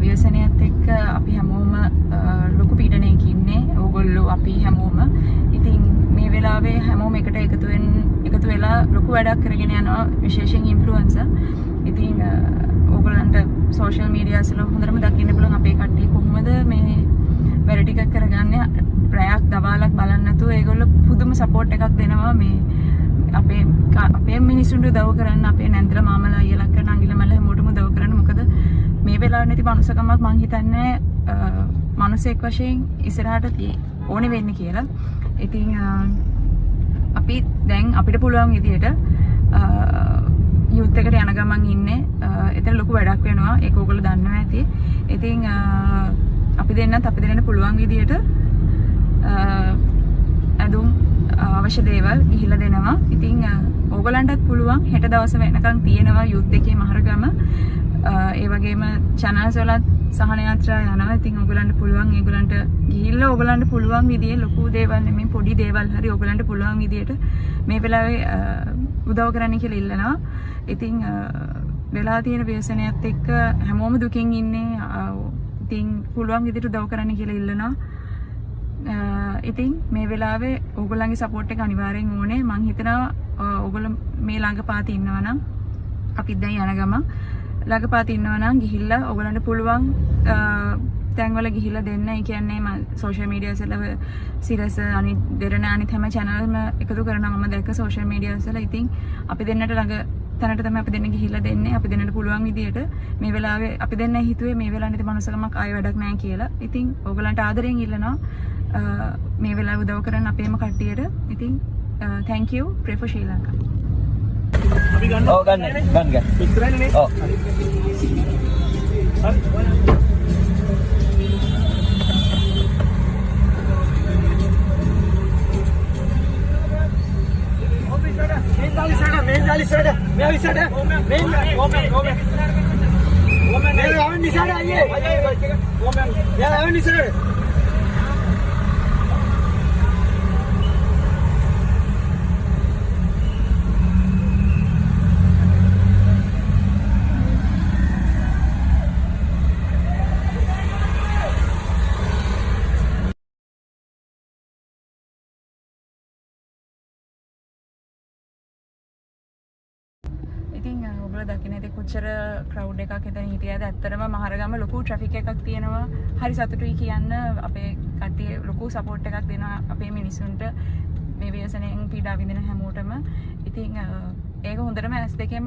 ව්‍යසනයත් එක්ක අපි හැමෝම ලොකු පීඩනයක ඉන්නේ. ඕගොල්ලෝ අපි හැමෝම. ඉතින් මේ වෙලාවේ හැමෝම එකට එකතු වෙලා ලොකු වැඩක් කරගෙන යනවා, විශේෂයෙන් ඉන්ෆ්ලුවෙන්සර්. ඉතින් ඕගොල්ලන්ට සෝෂල් මීඩියාස් වල හොඳටම දකින්න පුළුවන් අපේ කට්ටිය කොහොමද මේ වැඩ ටික කරගන්නේ. රැයක් දවාලක් බලන්න නැතුව ඒගොල්ලෝ පුදුම සපෝට් එකක් දෙනවා මේ අපේ අපේ මිනිසුන්ට උදව් කරන්න, අපේ නැන්දලා මාමලා අයියලා කරන අංගිලා මල්ලා හැමෝටම උදව් කරන්න. මොකද මේ වෙලාවේ නැති මනුස්සකමක් මං හිතන්නේ මනුස්සයෙක් වශයෙන් ඉස්සරහට ඕනේ වෙන්නේ කියලා. ඉතින් අපි දැන් අපිට පුළුවන් විදියට යුත් එකට යන ගමන් ඉන්නේ. එතන ලොකු වැඩක් වෙනවා. ඒක ඕගොල්ලෝ දන්නවා ඇති. ඉතින් අපි දෙන්නත් අපි දෙන්න පුළුවන් විදියට ඇඳුම් අවශ්‍ය දේවල් ගිහිල්ලා දෙනවා. ඉතින් ඕගොල්ලන්ටත් පුළුවන් හෙට දවස වෙනකන් තියෙනවා යුත් එකේ මහරගම. ඒ වගේම චැනල්ස් වලත් සහන යාත්‍රා යනවා. ඉතින් ඕගොල්ලන්ට පුළුවන් ඒගොල්ලන්ට ගිහිල්ලා ඕගොල්ලන්ට පුළුවන් විදියේ ලොකු දේවල් නෙමෙයි පොඩි දේවල් හරි ඕගොල්ලන්ට පුළුවන් විදියට මේ වෙලාවේ උදව් කරන්න කියලා ඉල්ලනවා. ඉතින් වෙලා තියෙන ව්‍යසනයත් එක්ක හැමෝම දුකින් ඉන්නේ. ඉතින් පුළුවන් විදියට උදව් කරන්න කියලා ඉල්ලනවා. ඉතින් මේ වෙලාවේ ඕගොල්ලන්ගේ සපෝට් එක අනිවාර්යෙන් ඕනේ. මං හිතනවා ඕගොල්ලෝ මේ ළඟපාත ඉන්නවා නම්, අපිත් දැන් යන ගමන් ළඟපාත ඉන්නවා නම් ගිහිල්ලා ඕගොල්ලන්ට පුළුවන් තැන්වල ගිහිල්ලා දෙන්න. ඒ කියන්නේ මම සෝෂල් මීඩියාස් වල සිරස අනිත් දෙරණ අනිත් හැම චැනල්ම එකතු කරනවා මම දැක්ක සෝෂල් මීඩියාස් වල. ඉතින් අපි දෙන්නට ළඟ තැනට තමයි අපි දෙන්න ගිහිල්ලා දෙන්නේ. අපි දෙන්නට පුළුවන් විදියට මේ වෙලාවේ අපි දෙන්න හිතුවේ මේ වෙලාවේ නැති මනුස්සකමක් ආයෙ වැඩක් නෑ කියලා. ඉතින් ඕගොල්ලන්ට ආදරෙන් ඉල්ලනවා මේ වෙලාවේ උදව් කරන්න අපේම කට්ටියට. ඉතින් thank you, pray for Sri Lanka. අපි ගන්න. ඔව් ගන්න. ගන්න ගන්න. විතරනේ නේ. ඔව්. හරි. ඉතින් ඔයගොල්ලෝ දකින්න ඇති කොච්චර ක්‍රවුඩ් එකක් එතන හිටියද. ඇත්තටම මහරගම ලොකු ට්‍රැෆික් එකක් තියෙනවා. හරි සතුටුයි කියන්න අපේ කට්ටිය ලොකු සපෝට් එකක් දෙනවා අපේ මිනිසුන්ට මේ ව්‍යසනයෙන් පීඩා විඳින හැමෝටම. ඉතින් ඒක හොඳටම ඇස් දෙකෙන්ම